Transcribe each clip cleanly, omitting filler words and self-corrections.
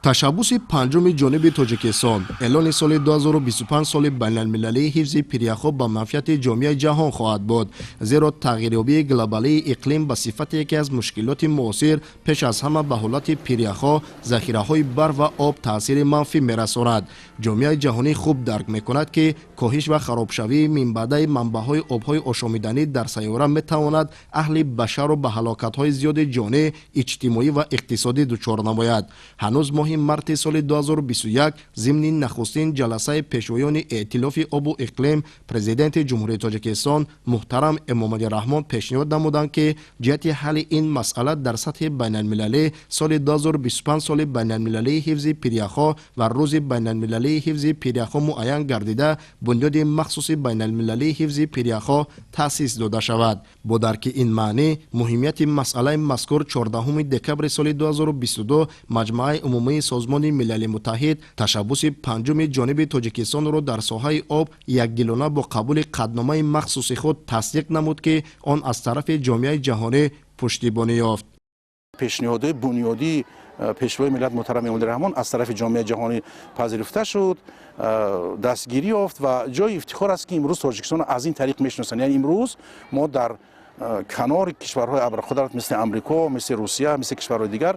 Ташаббуси панҷуми ҷониби Тоҷикистон, эълони соли 2025 соли байналмилалии ҳифзи пиряхҳо ба манфиати ҷомеаи ҷаҳон хоҳад буд, зеро тағйирёбии глобалии иқлим ба сифати яке аз мушкилоти муосир пеш аз ҳама ба ҳолати пиряхҳо, захираҳои барф ва об таъсири манфӣ мерасонад. Ҷомеаи ҷаҳонӣ хуб дарк мекунад, ки коҳиш ва харобшавии минбаъдаи манбаъҳои обҳои ошомиданӣ дар сайёра метавонад аҳли башарро ба ҳалокатҳои зиёди ҷонӣ, иҷтимоӣ ва иқтисодӣ дучор намояд. Ҳанӯз моҳи марти соли 2021 зимни нахустин ҷаласаи пешвоёни Эътилофи обу иқлим Президенти Ҷумҳурии Тоҷикистон муҳтарам Эмомалӣ Раҳмон пешниҳод намуданд, ки ҷиҳати ҳалли ин масъала дар сатҳи байналмилалӣ соли 2025 соли байналмилалии ҳифзи пиряхҳо ва Рӯзи байналмилалии ҳифзи пиряхҳо муайян гардида, бунёди махсуси байналмилалии ҳифзи пиряхҳо таъсис дода шавад. Бо дарки ин маънӣ, муҳимияти масъалаи мазкур, 14 декабри соли 2022 Маҷмааи Умумии Созмони Милали Муттаҳид ташаббуси панҷуми ҷониби Тоҷикистонро дар соҳаи об якдилона бо қабули қатъномаи махсуси худ тасдиқ намуд, ки он аз тарафи ҷомеаи ҷаҳонӣ пуштибонӣ ёфт. Пешниҳодҳои бунёдии Пешвои миллат муҳтарам Эмомалӣ Раҳмон аз тарафи ҷомеаи ҷаҳонӣ пазируфта шуд, дастгирӣ ёфт ва ҷои ифтихор аст, ки имрӯз Тоҷикистонро аз ин тариқ мешиносанд. Яъне имрӯз мо дар канори кишварҳои абарқудрат, мисли Амрико, мисли Русия, мисли кишварҳои дигар,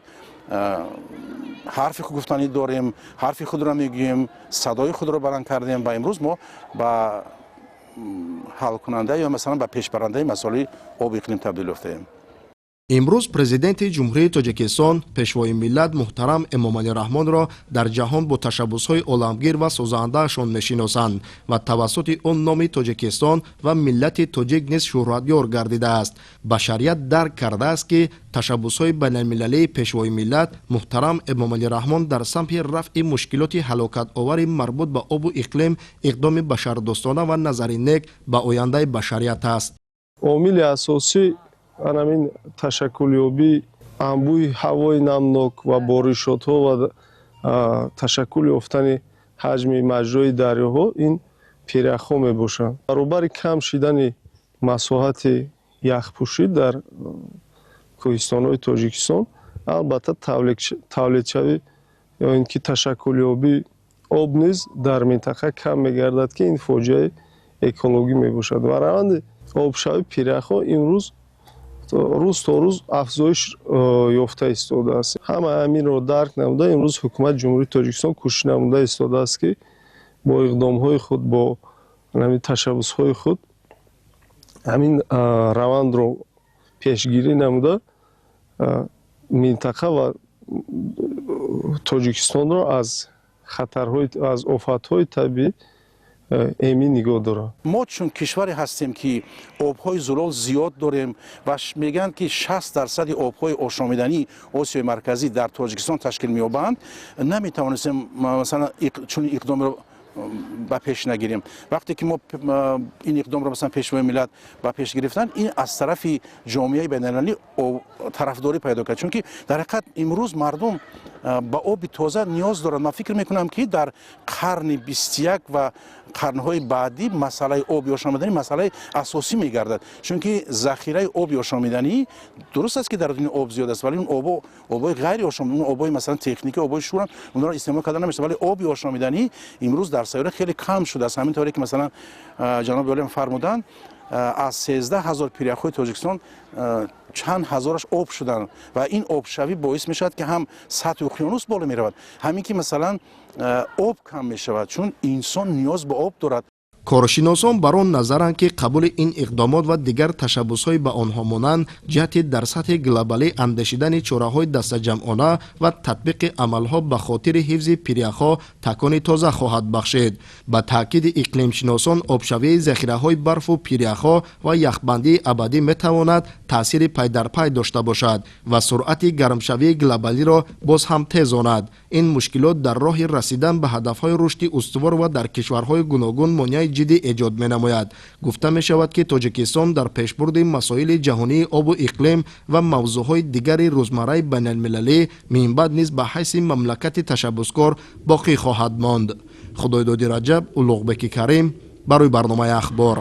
ҳарфи гуфтанӣ дорем, ҳарфи худро мегӯем, садои худро баланд кардем ва имрӯз мо ба ҳалкунанда ё масалан ба пешбарандаи масоили обу иқлим табдил ёфтаем. Имрӯз Президенти Ҷумҳурии Тоҷикистон, Пешвои миллат муҳтарам Эмомалӣ Раҳмонро дар ҷаҳон бо ташаббусҳои оламгир ва созандаашон мешиносанд ва тавассути он номи Тоҷикистон ва миллати тоҷик низ шӯҳратёр гардидааст. Башарият дарк кардааст, ки ташаббусҳои байналмилалии Пешвои миллат муҳтарам Эмомалӣ Раҳмон дар самти рафъи мушкилоти ҳалокатовари марбут ба обу иқлим иқдоми башардӯстона ва назари нек ба ояндаи башарият аст. Омили асосӣ анамин ташаккулёбии анбӯҳи ҳавои намнок ва боришотҳо ва ташаккул ёфтани ҳаҷми маҷрои дарёҳо ин пиряхҳо мебошанд. Баробари кам шидани масоҳати яхпӯшӣ дар кӯҳистонҳои Тоҷикистон, албатта, тавлидшавӣ ё ин ки ташаккулёбии об низ дар минтақа кам мегардад, ки ин фоҷиаи экологӣ мебошад ва раванди обшавии пиряхҳо имрӯз рӯз то рӯз афзоиш ёфта истодааст. Ҳама ҳаминро дарк намуда, имрӯз Ҳукумати Ҷумҳурии Тоҷикистон кӯшиш намуда истодааст, ки бо иқдомҳои худ, бо ҳамин ташаббусҳои худ ҳамин равандро пешгирӣ намуда, минтақа ва Тоҷикистонро аз хатарҳои, аз офатҳои табиӣ эмин нигоҳ дорад. Мо чун кишваре ҳастем, ки обҳои зулол зиёд дорем ва мегӯянд, ки 60 дарсади обҳои ошомидании Осиёи Марказӣ дар Тоҷикистон ташкил меёбанд, наметавонистем масалан чунин иқдомро ба пеш нагирем. Вақте ки мо ин иқдомро, масалан, Пешвои миллат ба пеш гирифтанд, ин аз тарафи ҷомеаи байналмилалӣ тарафдорӣ пайдо кард, чунки дар ҳақиқат имрӯз мардум ба оби тоза ниёз доранд. Ман фикр мекунам, ки дар қарни 21 ва қарнҳои баъдӣ масъалаи оби ошомиданӣ масъалаи асосӣ мегардад, чунки захираи оби ошомиданӣ, дуруст аст, ки дар дунё об зиёд аст, вале он обо обҳои ғайриошом, он обҳои, масалан, техникӣ, обҳои шӯранд, онҳоро истеъмол карда намешавад, вале оби ошомиданӣ имрӯз дар сайёра хеле кам шудааст. Ҳамин тавре ки, масалан, ҷаноби олиам фармуданд, аз 13 000 пиряхҳои Тоҷикистон чанд ҳазораш об шуданд ва ин обшавӣ боис мешавад, ки ҳам сатҳи уқёнус боло меравад, ҳамин ки, масалан, об кам мешавад, чун инсон ниёз ба об дорад. Коршиносон бар он назаранд, ки қабули ин иқдомот ва дигар ташаббусҳои ба онҳо монанд ҷиҳати дар сатҳи глобалӣ андешидани чораҳои дастаҷамъона ва татбиқи амалҳо ба хотири ҳифзи пиряхҳо такони тоза хоҳад бахшид. Ба таъкиди иқлимшиносон, обшавии захираҳои барфу пиряхҳо ва яхбандии абадӣ метавонад таъсири пайдарпай дошта бошад ва суръати гармшавии глобалиро боз ҳам тезонад. Ин мушкилот дар роҳи расидан ба ҳадафҳои рушди устувор ва дар кишварҳои гуногун монеаи ҷиддӣ эҷод менамояд. Гуфта мешавад, ки Тоҷикистон дар пешбурди масоили ҷаҳонии обу иқлим ва мавзӯъҳои дигари рӯзмарраи байналмилалӣ минбаъд низ ба ҳайси мамлакати ташаббускор боқӣ хоҳад монд. Худойдоди Раҷаб, Улуғбеки Карим барои барномаи «Ахбор».